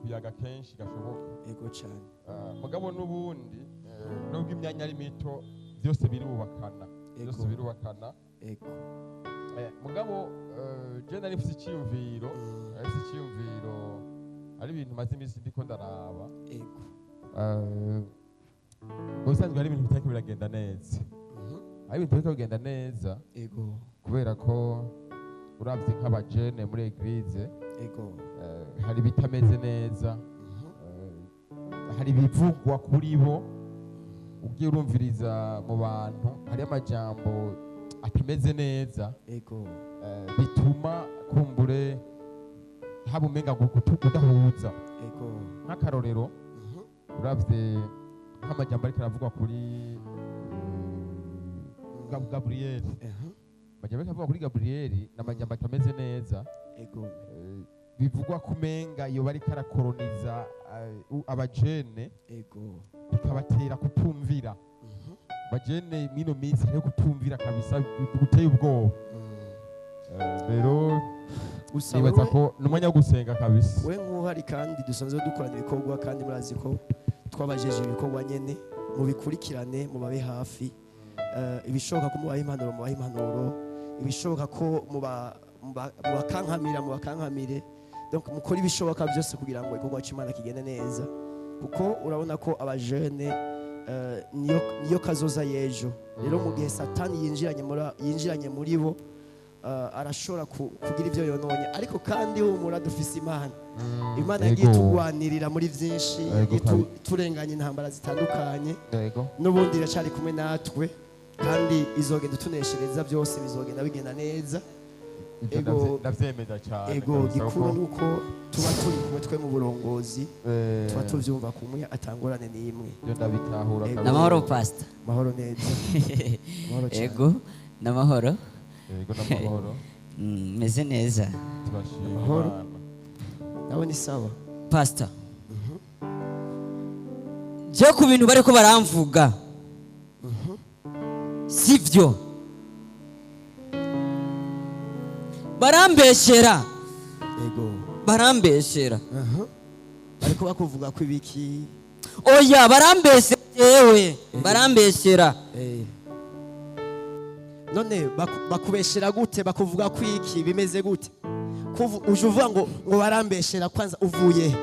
Kuyaga kenshi gashoboka. Ego cyane. Mugabo n'ubundi, nubwo imyanya ari mito, byose birubakana, byose birubakana. Mugabo je nari mfise iciyumviro, nari mfise iciyumviro, ari ibintu maze iminsi ndiko ndaraba. Mu bisanzwe hari ibintu bitariko biragenda neza, hari ibintu bitariko bigenda neza, kubera ko uravye nk'abajene muri église, hari ibitameze neza. Hari ibivugwa kuri bo, ugiye urumviriza mu bantu, hari amajambo atameze neza, bituma kumbure haba umenga ngo kudahuza. Nk'akarorero, uravye nk'amajambo ariko aravugwa kuri Gabriel, amajambo ariko aravugwa kuri Gabriel ni amajambo atameze neza. Bivugwa ko umenga iyo bariko arakoroniza abajene, bikabatera kutumvira. Abajene mwino minsi hariho kutumvira kabisa guteye ubwoba. Rero Gusa nibaza wewe ko ni umwanya wo gusenga kabisa. We nk'uhari kandi dusanzwe dukorana ibikorwa, kandi murazi ko twabajeje ibikorwa nyene, mubikurikirane, mubabe hafi. Ibishoboka ko mubaha impanuro, mubahe impanuro. Ibishoboka ko mubakankamira, mubakankamire. Donc mukore ibishoboka byose kugira ngo igikorwa cy'Imana kigende neza, kuko urabona ko abajene niyo kazoza y'ejo. Rero mu gihe Satani yinjiranye muri bo, arashobora kugira ibyo yononye. Ariko kandi humura, dufise Imana. Imana yagiye itugwanirira muri byinshi, yagiye turenganya intambara zitandukanye. N'ubundi iracyari kumwe natwe, kandi izogenda ituneshereza, byose bizogenda bigenda neza. Ivyo ndavyemeza cyane kabisa. Gikuru nuko tuba turi kumwe, twe mu burongozi tuba tuvyumva kumwe, atangorane n'imwe. Ibyo ndabitahura kabisa. Namahoro, pastor. Mahoro neza, mahoro cyane. Ego, namahoro. Yego, n'amahoro. Meze neza. Turashima Amahoro. Imana. Nawe ni sawa? Pastor, je ku bintu bariko baramvuga sivyo, barambeshera. Barambeshera. Ariko bakuvuga ko ibiki? Oya, barambeshera, jewe barambeshera. None bakubeshera gute? Bakuvuga ko iki? Bimeze gute? Uje uvuga ngo barambeshera, kwanza uvuye he?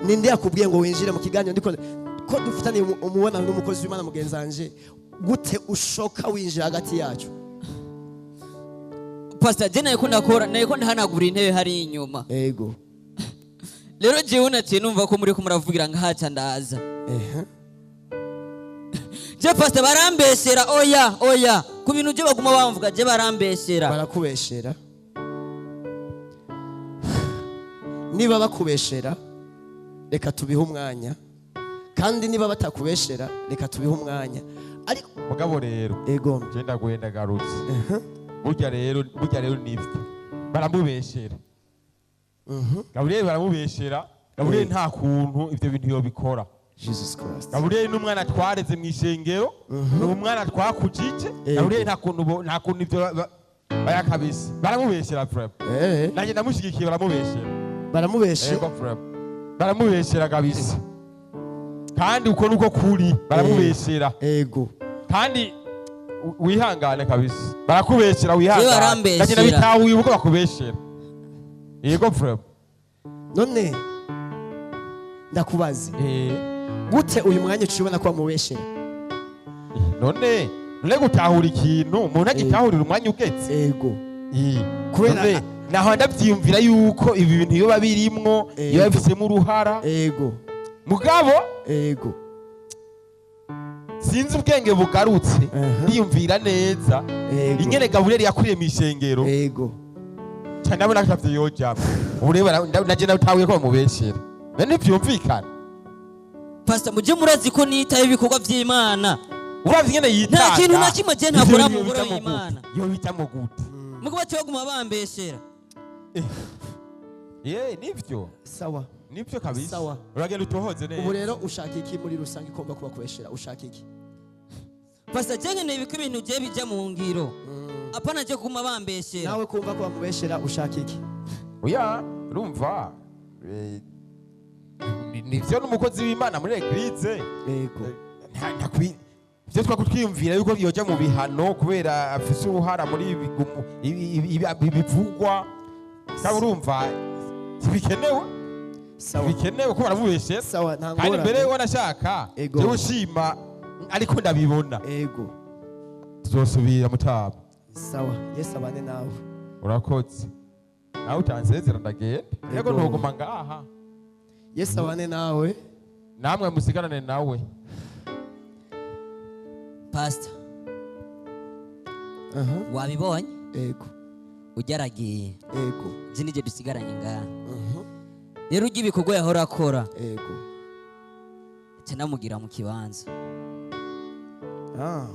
Ninde yakubwiye ngo winjire mu kiganiro ndiko ko dufitaniye umubonano n'umukozi w'Imana mugenzi wanje? Gute ushoka winjira hagati yacu? Pastor, je nariko ndakora, nariko ndahanagura intebe hari inyuma. Rero jewe naciye numva ko muriko muravugira nkahaca ndaza. Je pastor, barambeshera. Oya, oya, ku bintu je baguma bamvuga, je barambeshera. Barakubeshera. Niba bakubeshera, reka tubihe umwanya, kandi niba batakubeshera, reka tubihe umwanya, ariko Mugabo rero, je ndaguye, ndagarutse. Burya rero nivyo, baramubeshera Gaburiyeli, baramubeshera Gaburiyeli. Nta kuntu ivyo bintu yobikora. Jesus Christ. Gaburiyeli ni umwana twareze mu ishengero, ni umwana twakujije. Gaburiyeli nta kuntu ivyo baya kabisa, baramubeshera vraiment. Nanjye ndamushyigikiye, baramubeshera. Baramubeshera. Yego, vraiment baramubeshera kabisa, kandi uko nuko kuri, baramubeshera. Kandi wihangane kabisa, barakubeshera, wihangane. Barambeshera. Nanjye nabitahuye ubwo bakubeshera, yego vraiment. None ndakubaze, gute uyu mwanya uciye ubona ko bamubeshera? None gutahura ikintu umuntu agitahurira umwanya ugeze. None naho ndabyiyumvira yuko ibi bintu iyo birimwo, iyo babifisemo uruhara. Mugabo sinzi, ubwenge bugarutse, ndiyumvira neza ingene Gaburiyeli yakuriye mu ishengero, cyane ndabona ko atavyo yojamwo. Ubu rero naje natahuye ko bamubeshera, none ntivyumvikana. Pastor, muje murazi ko nitaye ibikorwa vy'Imana. Uravye ingene yitanga, Nta kintu na kimwe je ivyo ntakora bintu mu ngoro yobijamwo y'Imana. gute? Yobijamwo gute? Mugo bace baguma bambeshera. Ye, nivyo. Sawa. Nivyo kabisa. Sawa. Uragenda utohoze neza. Ubu rero ushaka iki muri rusange? Kumva ko bakubeshera, ushaka iki? Pastor, je nkeneye ibiko ibintu je bija mu ngiro, apana je kuguma bambeshera. Nawe kumva ko bamubeshera, ushaka iki? Oya, urumva, Nivyo, n'umukozi w'Imana muri église. Yego. Ivyo twakutwiyumvira yuko yoja mu bihano kubera afise uruhara muri ibi bivugwa, kandi urumva ntibikenewe. Sawa. Bikenewe ko baramubeshe. Sawa, nta Kandi mbere ngorane. Wanashaka Ego. jewe ushima, ariko ndabibona. Ego. Tuzosubira mutaba. Sawa, Yesu abane nawe. Urakoze, nawe utansezera ndagenda yego. Ego. Ntuguma ngaha. Yesu abane nawe. Namwe musigarane nawe. Pastor. Aha. Wabibonye? Ego. Ujya aragiye. Ego. Izi nije dusigaranye ngaha. Rero ujya ibikorwa yahora akora, Ego. nca namugira mu kibanza. Ah,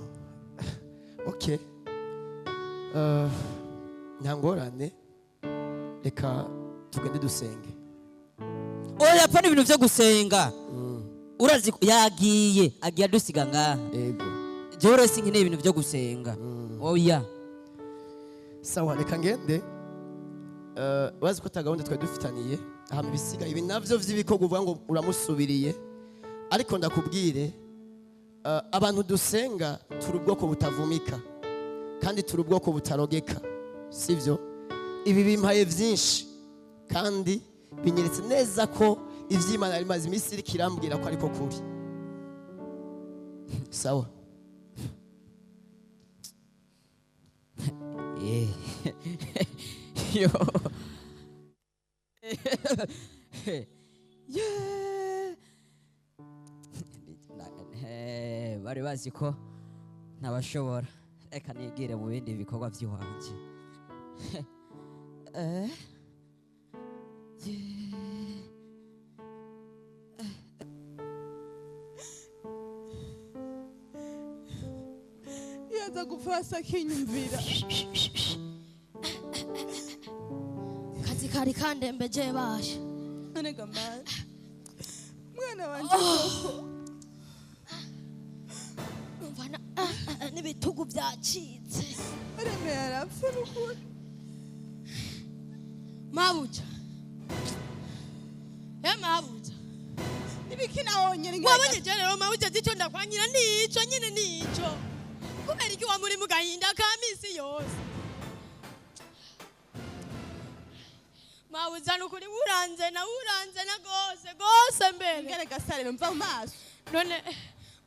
okay. Nta ngorane, reka tugende dusenge. Oya, apfa n'ibintu byo gusenga. Urazi ko yagiye, agiye adusiga ngaha. Ego. Jewe rero sinkeneye ibintu byo gusenga, oya. Sawa, reka ngende. Urazi ko ata gahunda twari dufitaniye hama ibisigaye ibi navyo vy'ibikorwa uvuga ngo uramusubiriye, ariko ndakubwire, abantu dusenga turi ubwoko butavumika kandi turi ubwoko butarogeka, sivyo? Ibi bimpaye vyinshi kandi binyeretse neza ko ivy'Imana yari imaze iminsi iriko irambwira ko ariko kuri. Sawa. Yo. Yeah. Bari bazi ko ntabashobora, reka nigire mu bindi bikorwa by'iwanjye. Yeah. Iyo aza gupfa hasi akinyumvira. Kazi kari kandembeje basha. None gamara mwana wanje koko? Numva n'ibitugu byacitse. Aremeye arapfa n'ukuri. Mabuja, mabuja. Nibiki nawonyene? Wabonye je rero mabuja, zico ndakwanyira nico nyine nico, kubera iki wamuri mu gahinda ka misi yose? Mabuja, nukuri uranze na uranze na gose gose mbere. Ngere gasare, mva mu maso. None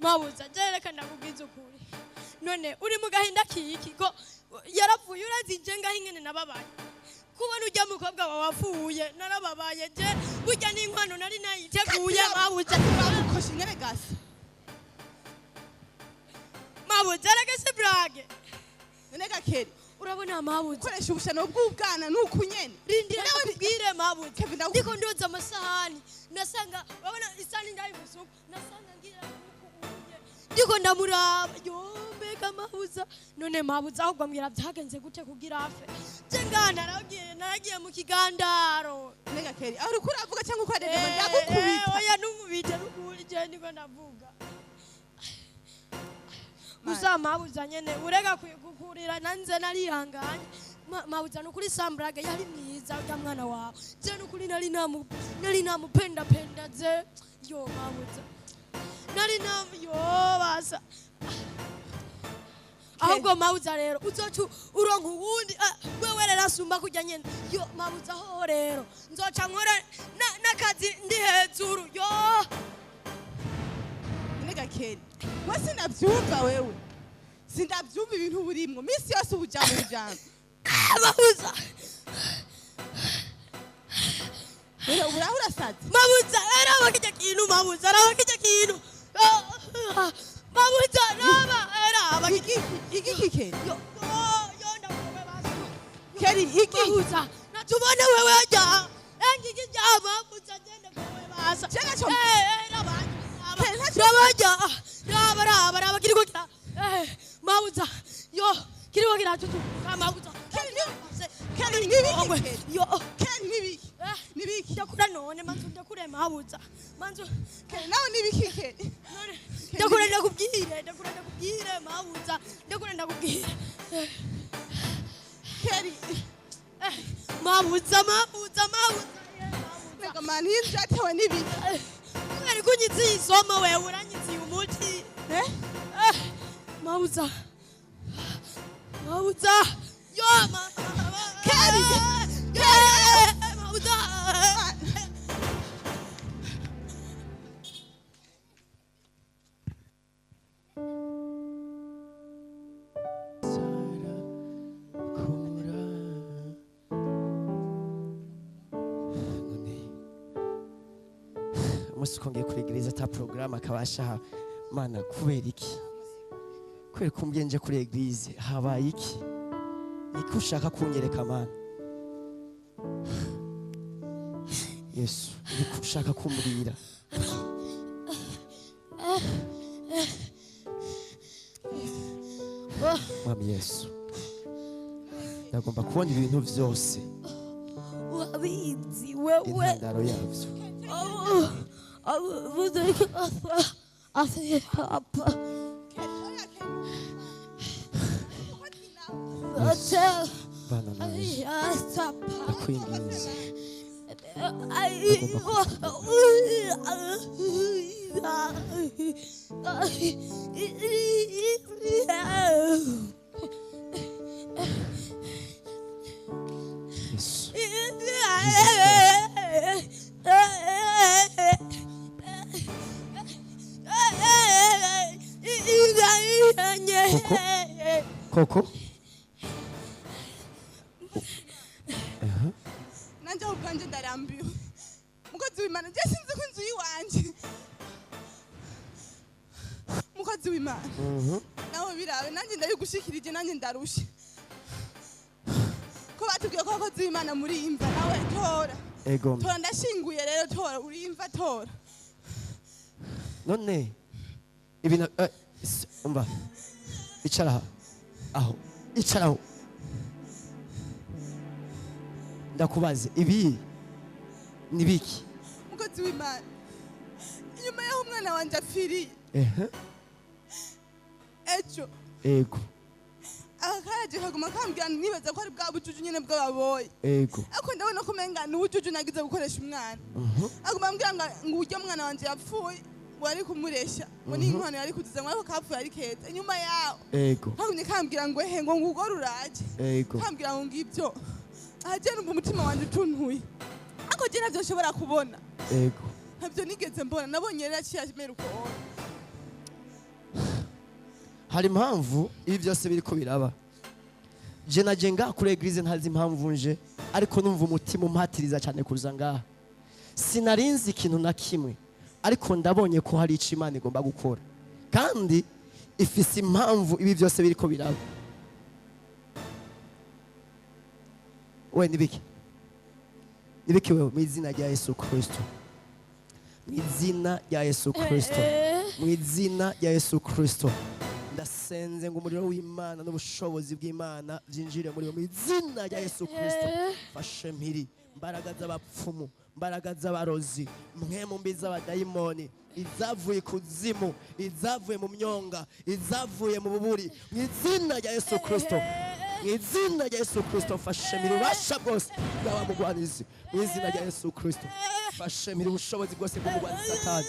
mabuja, je reka ndakubwiza ukuri, none uri mu gahinda kiki ko yarapfuye? Urazi je ngaho ingene nababaye kubona ujya mukobwa wawe wapfuye? Narababaye je, burya n'inkwano nari nayiteguye mabuja. Bagukosha ingere gasa. Mabuja, reka si blague. None gakeri, Urabona mabuja, ukoresha ubushano bw'ubwana nuku nyene? Rindira. Nawe Ndakubwire mabuja. Kevin, Ndiko ndoza amasahani, nasanga urabona isahani ndayi musuku, nasanga ngira nuku unye ndiko ndamuraba. Yo, mbega mabuza! None mabuza, ahubwo mbwira, byagenze gute kugira afe? Je ngaha naragiye mu kigandaro. None gakeri, aho uriko uravuga cyangwa uko arerema? Ndagukubita. Oya, ntunkubite n'ukuri, je ndiko ndavuga gusa mabuza nyene, ureka gukurira nanze narihanganye. Mabuza, nukuri sans blague, yari mwiza urya mwana wawe. Je nukuri nari namupenda penda je. Yo mabuza, nari nam yo basa. Ahubwo mabuza rero, uzoca uronka uwundi, wewe rero asumba kurya nyene. Yo mabuza, hoho rero nzoca nkora n'akazi ndi hejuru yo. None gakeri, we sinavyumva, wewe sindavyumva ibintu burimwo misi yose, ubujambo ubujambo. Mabuza. None uburaho urasaze? Mabuza, araba kijya kintu mabuza, araba kijya kintu. Mabuza, raba, araba. Igiki igiki keri? Yo yo, ndakuwe basi. Keri, iki? Mabuza, natubone wewe aja engiki ja mabuza, genda kuwe basa. Je naco- Raba. Keri, naco- Raba ja, raba raba raba, kiriko kira mabuza, yo kiriko kira tutu mabuza. Keri, Keri, nibiki Keri? Yo. Keri, nibiki? Nibiki? Ndakura none manzu, ndakure mabuza, manzu. Keri, nawe nibiki Keri? None ndakura ndakubwire, ndakura ndakubwire mabuza, ndakura ndakubwire. Keri. Mabuza, mabuza, mabuza. Nega. Mana, iyo nzu yatewe n'ibiki? Kubera ko unyiziye isomo wewe, uranyiziye umuti. Eh? Mabuza, mabuza, yo Kelly! Mabuza. Sarakura. None umunsi ukongeye kuri église ata porogaramu akabasha. Mana, kubera iki? Kubera ko umbwiye nje kuri église, habaye iki? Niko ushaka kunyereka, Mana Yesu? Niko ushaka kumbwira? Mwami Yesu, ndagomba kubona ibintu byose Wabizi wewe. intandaro yabyo. Papa. Kelly, oya Kelly. Umukozi nawe. Bana naje, ndakwinginze. Yesu. Koko? Koko. Nanjye aho ubwanjye ndarambiwe, mukozi w'Imana. Njye sinzi ko inzu y'iwanjye, mukozi w'Imana, nawe birabe. Nanjye ndabigushikirije, nanjye ndarushe ko batubwiye ko abakozi b'Imana muri imva. Nawe tora. Ego. Tora, ndashinguye rero. Tora, uri imva, tora. None ibintu umva, icara aha, aho icara aho, ndakubaze, ibi ni biki? Mukozi w'Imana, inyuma y'aho umwana wanjye apfiriye ejo, aka karaje kaguma kambwira, nibaza ko ari bwa bujuju nyene bw'ababoyi. Ariko ndabona ko umenga ni ubujuju nagize gukoresha umwana. Aguma ambwira ngo uburyo mwana wanje yapfuye ngo ari kumuresha, ngo ni inkwano yari kuziza, ngo ariko kapfuye ari keza. Inyuma yaho kagumye kambwira ngo ehe, ngo ngugo ruraje. Kambwira ngo ngibyo ahaje. Numva umutima wanje utuntuye, ariko je ntavyo nshobora kubona. Ntabyo nigeze mbona. Nabonye rero aciye amera uko. Hari impamvu ibi byose biriko biraba. Je naje ngaha kuri église ntazi impamvu nje, ariko numva umutima umpatiriza cyane kuza ngaha. Sinarinzi ikintu na kimwe, ariko ndabonye ko hari icyo Imana igomba gukora, kandi ifise impamvu ibi byose biriko biraba. We, nibiki? Nibiki wewe? Mu izina rya Yesu Kristo, mu izina rya Yesu Kristo, mu izina rya Yesu Kristo, ndasenze ngo umuriro w'Imana n'ubushobozi bw'Imana byinjire muri we, mu izina rya Yesu Kristo. Fashe mpiri mbaraga z'abapfumu, mbaraga z'abarozi, mwe mu mbi z'abadayimoni, izavuye ikuzimu, izavuye mu myonga, izavuye mu buburi, mu izina rya Yesu Kristo, mu izina rya Yesu Kristo, fashe mpiri ububasha bwose bw'abamugwanizi, mu izina rya Yesu Kristo, fashe mpiri ubushobozi bwose bw'umugwanizi Satani.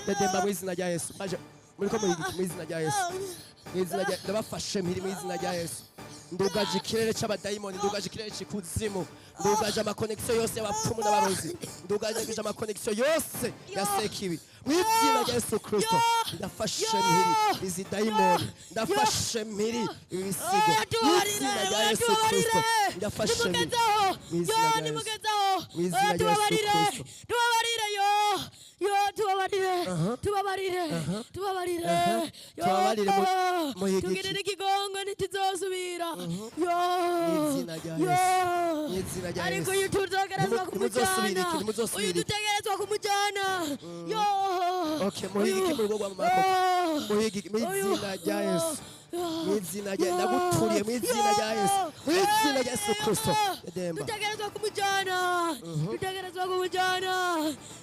Dedemba mu izina rya Yesu. Maje muriko muriga, mu izina rya Yesu, mu izina rya, ndabafashe mpiri mu izina rya Yesu. Ndugaje ikirere c'abadayimoni, ndugaje ikirere c'ikuzimu, ndugaje ama connexion yose y'abapfumu n'abarozi, ndugaje ama connexion yose ya sekibi, mu izina rya Yesu Kristo. Ndafashe mpiri izi dayimoni, ndafashe mpiri ibi bisigo, mu izina rya Yesu Kristo. Ndafashe mpiri mu izina rya Yesu, Nimugezeho. mu izina rya Yesu Tubabarire. Kristo. Tubabarire, yo yo, tubabarire, tubabarire, tubabarire, yo. Tubabarire muhiga iki? Tugirire ikigongo, ntituzosubira, yo. Mu izina rya Yo. Yesu. Mu izina rya Ariko Yesu. uyu tuzogerezwa Ntimuzosubira kumujyana. iki, ntimuzosubira Uyu iki. dutegerezwa kumujyana, yo. Okay, muhiga iki mu rugo rwa mama Koko? Muhiga iki? Mu izina rya Yesu, mu izina rya, ndaguturiye mu izina rya Yesu, mu izina rya Yesu Kristo. Dedemba. Dutegerezwa kumujyana, dutegerezwa kumujyana.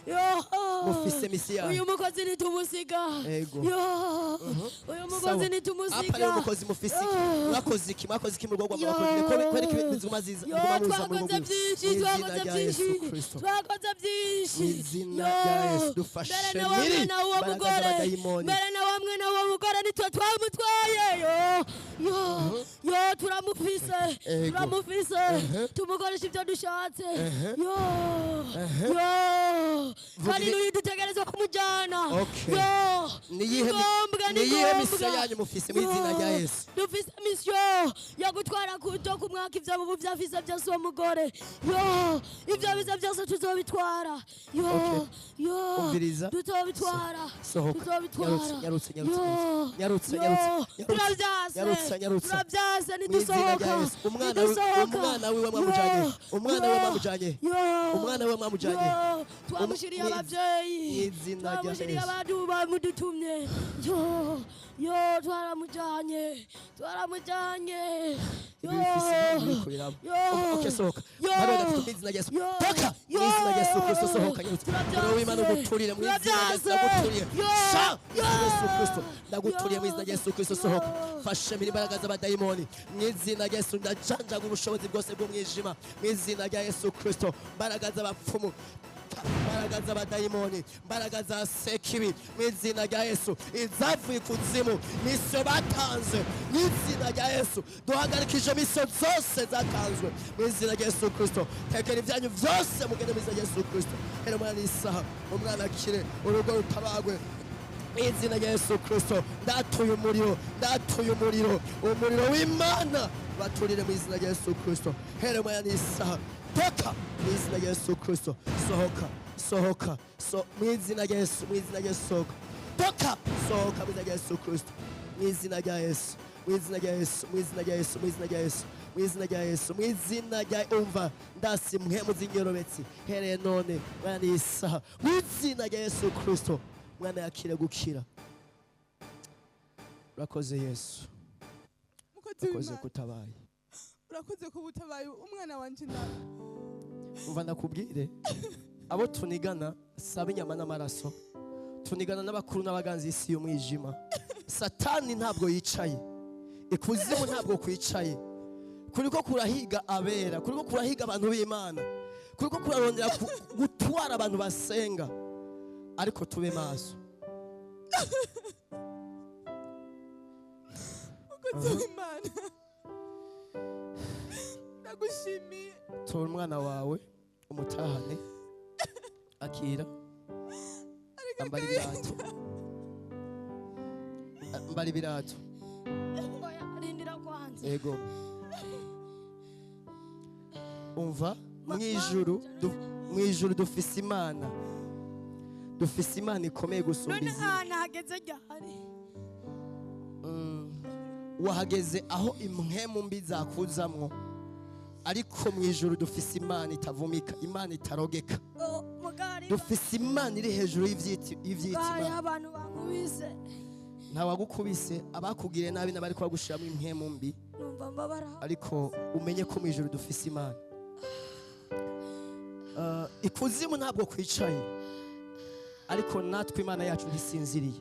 Yo. Mufise misi yayo. Uyu mukozi nitumusiga. Ego. Yo. Uyu mukozi nitumusiga. Apa rero umukozi mufise iki? Yo. Mwakoze iki? Mwakoze iki mu rugo rwa Yo. mwakoze? Kubera iki bizuma ziza Yo, biguma muza mu rugo twakoze rwiwe? byinshi, Mu izina twakoze rya byinshi, Yesu Kristo. twakoze byinshi. Mu izina Yo. rya Yesu, dufashe Mbere na wamwe miri na uwo imbaraga mugore, z'abadayimoni. mbere na wamwe na uwo mugore nitwe twamutwaye. Yo, yo, yo, turamufise, Ego. turamufise, tumukoresha ibyo dushatse. Yo, yo, Vuga kandi n'uyu dutegerezwa kumujyana. Okay. Yo, Niyihe ni ngombwa, ni niyihe misiyo ngombwa. yanyu mufise mu izina rya Yo, Yesu? Dufise mission yo gutwara kuto ku mwaka ivyo bubu vyafise byose uwo mugore. Yo, ivyo bize byose tuzobitwara. Yo, Okay. yo, Umviriza. tuzobitwara. Sohoka. Tuzobitwara. Nyarutse, nyarutse, Yo, nyarutse, yo, nyarutse, turavyase, nyarutse, nyarutse. turavyase, Mu izina rya nidusohoka, Yesu. nidusohoka. Umwana wiwe mwamujanye. Yo, Umwana yo, wiwe mwamujanye. yo, Umwana wiwe mwamujanye. yo, twamushiriye abavyeyi, mu izina rya twamushiriye Yesu. abantu bamudutumye. Yo, yo, twaramujanye, twaramujanye. Yo, Ibi bifise impamvu biriko biraba. yo, Okay, sohoka. yo, Manuel gatatu mu izina rya Yesu. yo, Toka! Mu yo, izina rya Yesu Kristo, sohoka, nyarutse. turavyase, Umuriro w'Imana uguturire mu izina rya Yesu, turavyase. ndaguturiye. Yo, Sha! Mu izina rya Yesu yo, Kristo, ndaguturiye mu izina rya Yesu Kristo, sohoka. yo. Fashe miri imbaraga z'abadayimoni. Mu izina rya Yesu, ndajanjaga ubushobozi bwose bw'umwijima. Mu izina rya Yesu Kristo, imbaraga z'abapfumu, imbaraga z'abadayimoni, imbaraga za sekibi, mu izina rya Yesu, izavuye ikuzimu, misiyo batanze, mu izina rya Yesu, duhagarikije misiyo zose zatanzwe mu izina rya Yesu Kristo. Tekera ibyanyu byose mugende mu izina rya Yesu Kristo. Hera umwana isaha, umwana akire, urugo rutabagwe mu izina rya Yesu Kristo. Ndatuye umuriro, ndatuye umuriro, umuriro w'Imana baturire mu izina rya Yesu Kristo. Hera umwana isaha, toka mu izina rya Yesu Kristo, sohoka, sohoka, so mu izina rya Yesu, mu izina rya Yesu, sohoka, toka, sohoka mu izina rya Yesu Kristo, mu izina rya Yesu, mu izina rya Yesu, mu izina rya Yesu, mu izina rya Yesu, mu izina rya Yesu, mu izina rya umva ndasi mpwemu z'inyorobetsi, hereye none mwana isaha, mu izina rya Yesu Kristo, mwana yakire gukira. Urakoze Yesu, Mukozi urakoze w'Imana, kutabaye. urakoze kuba utabaye umwana wanje nawe. Umva ndakubwire, abo tunigana saba inyama n'amaraso, tunigana n'abakuru n'abaganzi isi y'umwijima. Satani ntabwo yicaye ikuzimu, ntabwo kwicaye, kuriko kurahiga abera, kuriko kurahiga abantu b'Imana, kuriko kurarondera gutwara abantu basenga, ariko tube maso. Mukozi w'Imana, ndagushimiye. Tora umwana wawe umutahane, akira, ambara ibirato, ambara ibirato. Oya, rindira kwanza. Ego. Umva, mwijuru mwijuru dufise Imana, dufise Imana ikomeye gusumba None izindi. ahantu hageze ryari? Wahageze aho impwemu mbi zakuzamwo, ariko mwijuru dufise Imana itavumika, Imana itarogeka. Oh, mugari Dufise Imana iri hejuru mugari y'ivyitima. abantu bankubise. Ntawagukubise, abakugiriye nabi n'abariko bagushiramwo impwemu mbi, Numva mbabara. ariko umenye ko mwijuru dufise Imana. Ikuzimu ntabwo kwicaye, ariko natwe Imana yacu ntisinziriye.